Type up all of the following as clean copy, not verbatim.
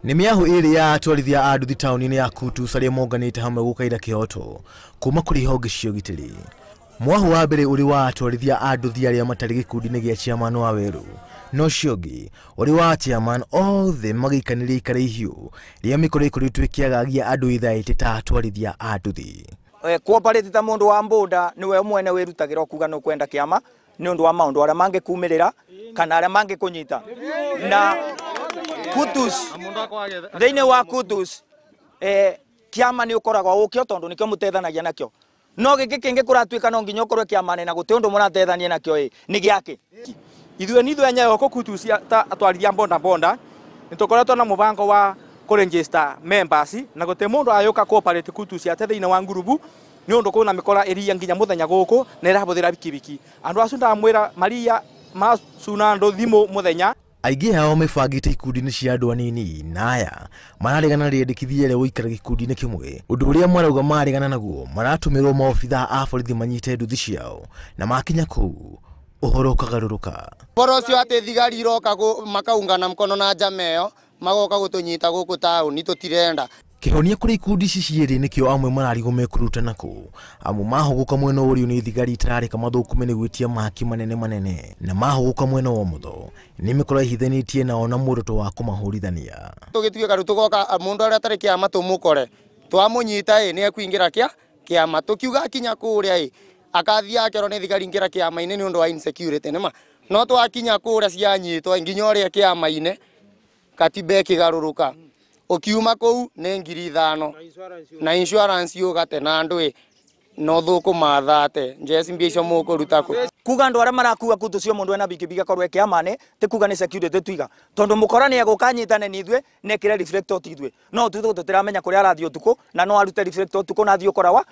Nĩ mĩahũ ĩrĩ ya atwarithia a nduthi taũni-inĩ ya Kutus arĩa monganĩte hamwe gũkaira kĩhoto kuma kũrĩ honge cia ũgitĩri. Mwahu wa mbere ũrĩ wa atwarithia a nduthi arĩa matarĩ gĩkundi-inĩ gĩa chairman wa Weru, na ũcio ũngĩ ũrĩ wa chairman othe magĩikanĩria ikara ihiũ rĩa mĩkora ĩkoretwo ĩkĩagagia andũ ithaĩte ta atwarithia a nduthi. Cooperate ta mundu wa mbunda niwe mwene wirutagira kuga no kwenda kiama ni undu wa maundu aria mangikumirira kana aria mangikunyita na Kutus thiini wa Kutus kiama ni ukoragwo ukio tondu nikio mutethanagia nakio no giki kingi kuratuika no nginya ukorwe kiamane na guti undu muratethania nakio ni giake ithuĩ nithuĩ enyewe gũkũ Kutus ta atwarithia bonda bonda nitukoretwo na mubango wa kũregister members na gũtirĩ mũndũ ayũka cooperate Kutus ate thĩinĩ wa ngurubu nĩ ũndũ kwĩna mĩkora ĩria nginya mũthenya gũkũ na ĩrahũthĩra bikibiki andũ acio ndamwĩra maria macuna andũ thimũ mũthenya. Aingĩ ao mebangĩte ikundi-inĩ cia andũ anini na aya mararegana na rĩendekithia rĩa gũikara gĩkundi-inĩ kĩmwe, ũndũ ũrĩa marauga maregana naguo maratũmĩrwo maobithaa a borithi manyite nduthi ciao na makinya kũu ũhoro ũkagarũrũka. Ũhoro ũcio atĩ thigari iroka makaungana mkono na njama ĩyo magoka gũtũnyita gũkũ taũni tũtirenda. Kĩhonia kũrĩ ikundi ici cierĩ nĩkĩo amwe mararigwo mekũruta kũ amu mahũgũka mwena wa ũrĩo nĩ thigari itarareka mathũkũme nĩ gwĩtia mahaki manene manene na mahũgũka mwena wa ũmotho nĩ mĩkora ĩhithanĩtie nao na muoroto wa kũmahũrithania. Tũgĩtuĩka rĩu tũgoka mũndũ ũrĩa atarĩ kĩama tũmũkore twamũnyita nĩ ekũingĩra kĩama tũkiuga akinya kũrĩa akathiĩ akerwo nĩ thigari ingĩra kĩama-inĩ nĩ ũndũ wa insecurity nĩma no twakinya kũrĩa cianyitwo nginya ũrĩa kĩama-inĩ katiba ĩkĩgarũrũka ukiuma kũu nĩ 5,000 na insurance yugate na andũ no thũkũmathate njeci mbia icio mũkũruta kũ kuga andũ arĩa marakuga Kutus cio mũndũ ena bikibiki akorwo kĩamane ti kuga nĩ security twiga tondu mũkora nĩ egũka nyitane nĩ ithuĩ na ekĩre reflector ti ithuĩ no tuge tũtiramenya kũrĩa arathiĩ ũtukũ na no arute reflector ũtukũ na athiĩ ũkora wa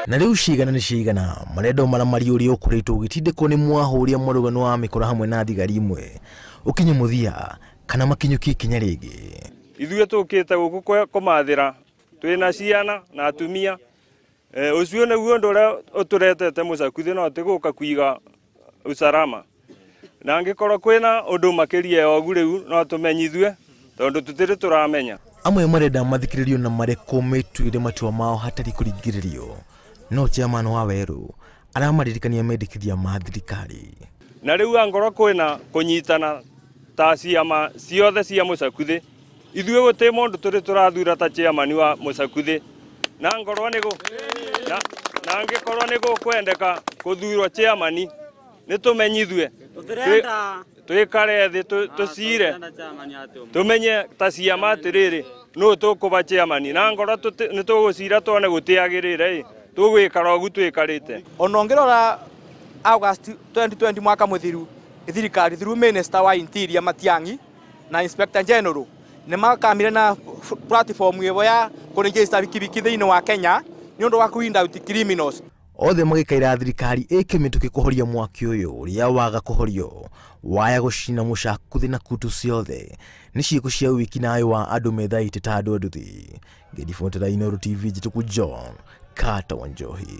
na rĩu cigana nĩ cigana marenda ũmaramari ũrĩa ũkoretwo ũgĩtindĩkwo nĩ mwahũ ũrĩa mwarũgano wa mĩkora hamwe na thigari imwe ũkinye mũthia kana makinyũkie ikinya rĩngĩ. Ithuĩ tũkĩte gũkũ kũmathĩra twĩna ciana na atumia ũcio nĩguo ũndũ ũrĩa ũtũretete mũcakuthi no ti gũka kũiga usalama na angĩkorwo kwĩna ũndũ makĩria ogu rĩu no tũmenyithue tondũ tũtirĩ tũramenya. Amwe marenda mathikĩrĩrio na marekwo metuĩre matua mao hatarĩ kũringĩrĩrio no chairman wa Weru aramaririkania mendekithia ma thirikari. Na rĩu angorwo kwĩna kũnyitana ta ciama ciothe cia mũcakuthi ithuĩ gũtirĩ mũndũ tũrĩ tũrathura ta chairman wa mũcakuthi na ngorwo nĩgũ na angĩkorwo nĩ gũkwendeka kũthurwo chairman nĩ tũmenyithue twĩkare thĩ tũcire tũmenye ta ciama atĩrĩrĩ nũ tũkũba chairman na ngorwo nĩ tũgũcira tuone gũtiagĩrĩre tũgwĩkara ũguo twĩkarĩte. Ona ũngĩrora August 2020 mwaka mũthiru thirikari through Minister wa Interior Matiang'i na Inspector General nĩ makamire na platform ĩyo ya kũregister bikibiki thĩinĩ wa Kenya nĩ ũndũ wa kũwinda out criminals. Othe magĩkaira thirikari ĩke mĩtũkĩ kũhoria mwaki ũyũ ũrĩa waga kũhorio waya gũcina mũcakuthi na Kutus ciothe nĩ ciĩko cia wĩkinaĩ wa andũ methaĩte ta andũ a nduthi. Ngĩribotera Inooro TV njĩtũku John Carter Wanjohi.